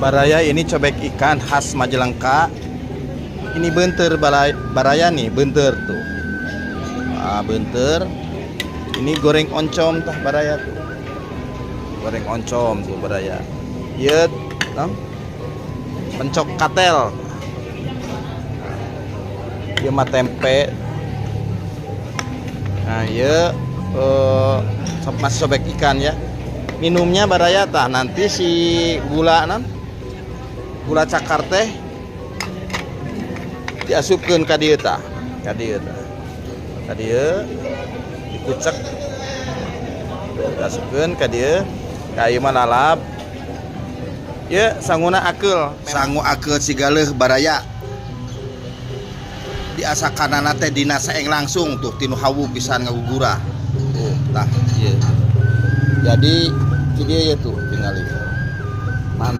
Baraya, ini cobek ikan khas Majalengka. Ini beunteur, baraya nih, beunteur tuh. Ah, beunteur. Ini goreng oncom tah, baraya tuh. Goreng oncom tuh, baraya. Ieu naon? Pencok katel. Ieu mah tempe. Nah, ieu masih sobek ikan ya. Minumnya, baraya, tah nanti si gula nan gula cakar teh diasupkeun ka dieu tah. Ka dieu tah. Ka dieu dikucek. Tuh, diasupkeun ka dieu. Ka ieu mah lalap. Ieu sanguna akeul. Sangu akeul sigaleuh, baraya. Diasakanana teh dina saeng langsung tuh tinu hawu pisan ngagugurah. Tuh, tah ieu. Jadi ki dieu ya tuh tingali.